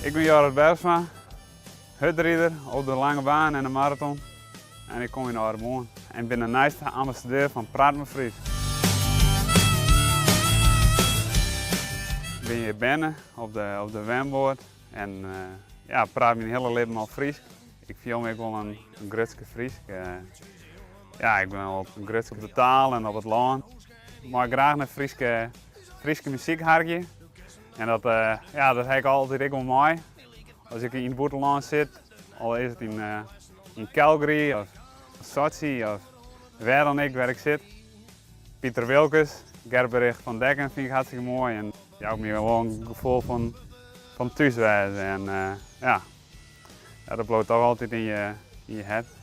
Ik bin Jorrit Bergsma, hurdrider op de lange baan en de maraton. En ik kom yn Aldeboarn en bin de nijste ambassadeur fan Praat mar Frysk. Ik bin hjir berne op de, op de wenboat en ja, praat myn hiele libben al Frysk. Ik fiel my ek wol in, in grutske Frysk. Ja, ik bin wol grutsk op de taal en op it lân. Ik mei graach nei Fryske, Fryske muzyk harkje. En dat, ja, dat ha ik altyd ek wol mei. As ik yn it bûtenlân sit, al is it yn, yn Calgary of Sochi of wêr dan ek wêr ik sit. Piter Wilkens, Gerbrich van Dekken fyn ik hartstikke moai en jout my wol in gefoel fan, fan thús wêze. En ja, ja, dat bliuwt toch altyd yn je, yn je hert.